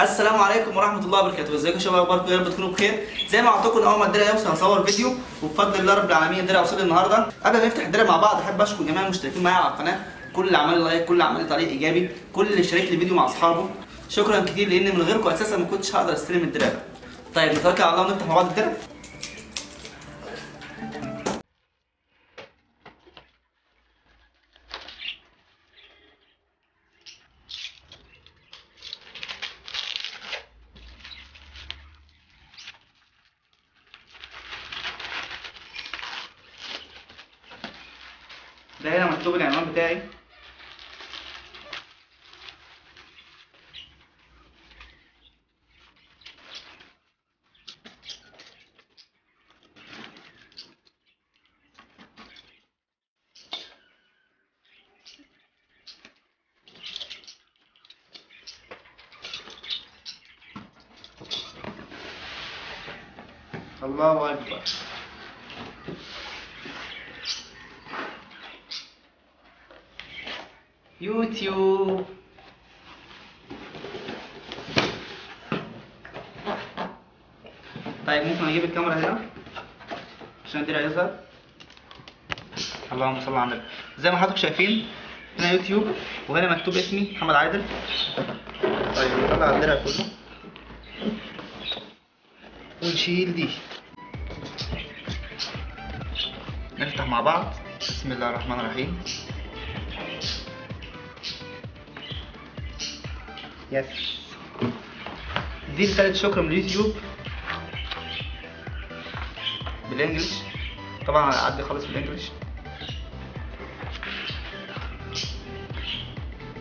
السلام عليكم ورحمة الله وبركاته. ازيكم يا شباب، اخباركم؟ يا رب تكونوا بخير. زي ما وعدتكم اول ما الدرع يوصل هصور فيديو، وبفضل الله رب العالمين الدرع وصل النهارده. قبل ما نفتح الدرع مع بعض احب اشكر جميع المشتركين معايا على القناة، كل اللي عمل like، كل اللي عمل تعليق ايجابي، كل اللي شارك لي فيديو مع اصحابه. شكرا كتير، لان من غيركم اساسا ما كنتش هقدر استلم الدرع ده. طيب نتوكل على الله ونفتح مع بعض الدرع. ده هنا مكتوب العنوان بتاعي. الله أكبر. يوتيوب. طيب ممكن اجيب الكاميرا هنا عشان الدرع يظهر. اللهم صل على النبي. زي ما حضراتكم شايفين هنا يوتيوب، وهنا مكتوب اسمي محمد عادل. طيب نطلع الدرع كله ونشيل دي، نفتح مع بعض. بسم الله الرحمن الرحيم. yes، دي رسالة شكر من اليوتيوب بال English، طبعا هعدي خالص بال English.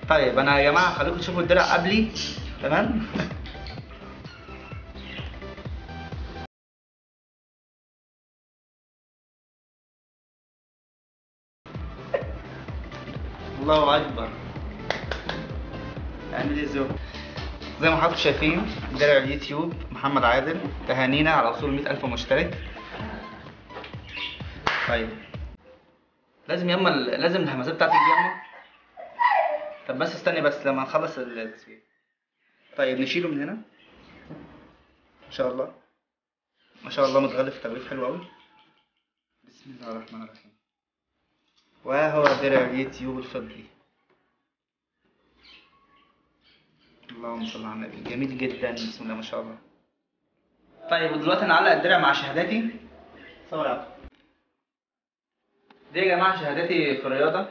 طيب انا يا جماعة خليكم تشوفوا الدرع قبلي، تمام؟ الله اكبر، عامل ازاي؟ زي ما حضراتكم شايفين درع اليوتيوب محمد عادل، تهانينا على وصول 100,000 مشترك. طيب لازم ياما، لازم الهمزات بتاعتي دي ياما. طب بس استني بس لما نخلص التسجيل. طيب نشيله من هنا ان شاء الله. ما شاء الله متغلف تغليف حلو قوي. بسم الله الرحمن الرحيم. وهو درع اليوتيوب الفضي. اللهم صل على النبي، جميل جدا، بسم الله ما شاء الله. طيب ودلوقتي انا هعلق الدرع مع شهاداتي. صور يا عبد. دي يا جماعة شهاداتي في الرياضة،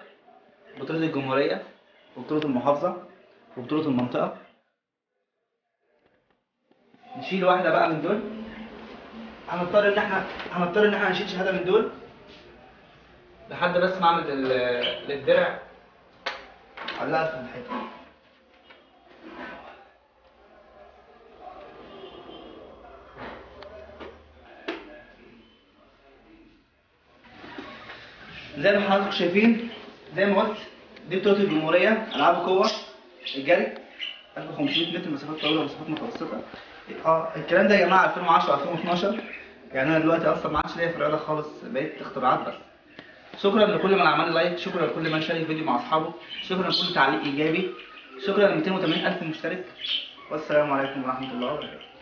بطوله الجمهورية وبطولة المحافظة وبطولة المنطقة. نشيل واحدة بقى من دول. هنضطر ان احنا نشيل شهادة من دول لحد بس ما اعمل للدرع علقها في الحيطة. زي ما حضراتكم شايفين، زي ما قلت دي بطولة الجمهورية ألعاب قوة الجري 1500 متر مسافات طويلة ومسافات متوسطة. الكلام ده يا جماعة 2010 2012، يعني أنا دلوقتي أصلا ما عادش ليا في الرياضة خالص، بقيت اختراعات بس. شكرا لكل من عمل like، شكرا لكل من شارك فيديو مع أصحابه، شكرا لكل تعليق إيجابي، شكرا ل 280,000 مشترك، والسلام عليكم ورحمة الله وبركاته.